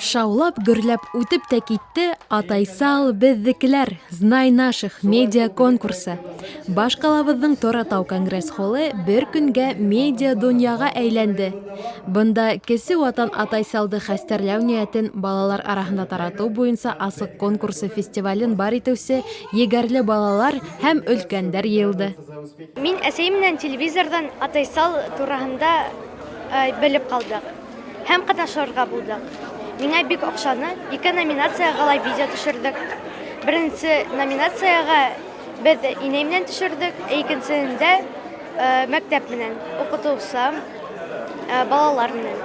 Шаулап, гөрләп үтеп тә китте Атайсал беҙҙекеләр, Знай наших медиа конкурсы. Баш ҡалабыҙҙың Торатау конгресс-холлы бер көнгә медиа донъяға әйләнде. Бында кесе ватан Атайсалды хәстәрләү ниәтен балалар араһында таратыу буйынса асыҡ конкурсы фестивален бар итеүсе егәрле балалар һәм өлкәндәр йыйылды. Мин әсәйем менән телевизорҙан Атайсал тураһында белеп ҡалдыҡ һәм ҡатнашырға булдыҡ. Миңа бик оҡшаны. Ике номинацияға ла видео төшөрҙөк. Беренсе номинацияға беҙ инәй менән төшөрҙөк, ә икенсеһендә мәктәп менән, уҡытыусым, балалар менән.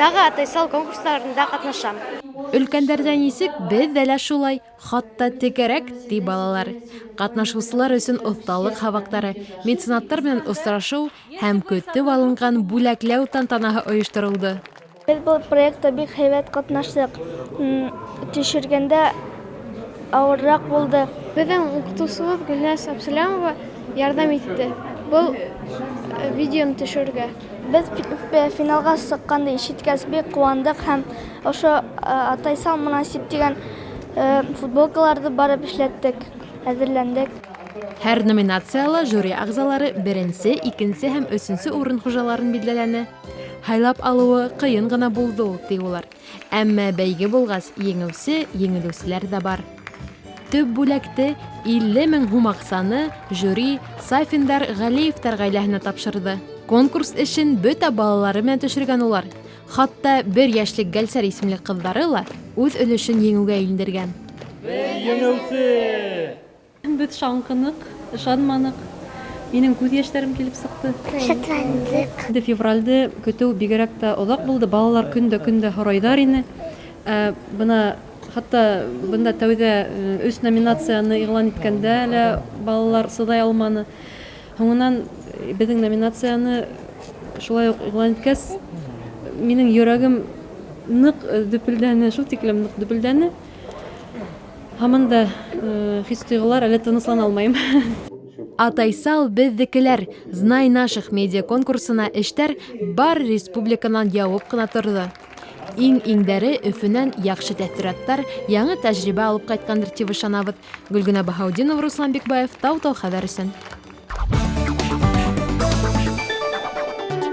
Тағы Атайсал конкурстарында ҡатнашам. Өлкәндәрҙә нисек, беҙҙә лә шулай. Хатта текәрәк, ти балалар. Ҡатнашыусылар өсөн оҫталыҡ һабаҡтары, меценаттар менән осрашыу һәм көтөп алынған бүләкләү тантанаһы ойошторолдо. Беҙ был проектта бик һәйбәт ҡатнаштыҡ. Төшөргәндә ауырыраҡ булды. Беҙҙең уҡытыусыбыҙ Гөлназ Әбсәләмова ярҙам итте был видеоны төшөрөргә. Беҙ финалға сыҡҡанды ишеткәс бик ҡыуандыҡ һәм ошо Атайсал мөнасип тигән футболкаларҙы барып эшләттек, әҙерләндек. Һәр номинацияла жюри ағзалары беренсе, икенсе һәм өсөнсө урын хужаларын билдәләне. Һайлап алыуы ҡыйын ғына булды ул, ти улар. Әммә бәйге булғас, еңеүсе, еңелеүселәр ҙә бар. Төп бүләкте 50 мең һум аҡсаны жюри Сафиндар Ғәлиевтар ғаиләһенә тапшырҙы. Конкурс эшен бөтә балалары менән төшөргән улар. Хатта бер йәшлек Гәлсәр исемле ҡыҙҙары ла үҙ өлөшөн еңеүгә индергән. Еңеүсе! Беҙ шаңҡыныҡ, ышанманыҡ. Минең күҙ йәштәрем килеп сыҡты. Шатландыҡ. Инде февралде көтөү бигерәк тә оҙаҡ булды. Балалар көн дә көн дә һорайҙар ине. Ә, бына хатта бында тәүҙә өс номинацияны иғлан иткәндә лә балалар сыҙай алманы. Һуңынан беҙҙең номинацияны шулай уҡ иғлан иткәс, минең йөрәгем ныҡ дөпөлдәне, шул тиклем ныҡ дөпөлдәне. Һаман да хис-тойғолар әле тыныслана алмайым. Атайсал беҙҙекеләр, Знай наших медиа конкурсына эштәр бар республиканан яуып ҡына торҙо. Иң-иңдәре Өфөнән яҡшы тәьҫораттар, яңы тәжрибә алып ҡайтҡандыр тип ышанабыҙ. Гөлгенә Баһаутдинова, Руслан Бикбаев, Тау-Тау хәбәр өсөн.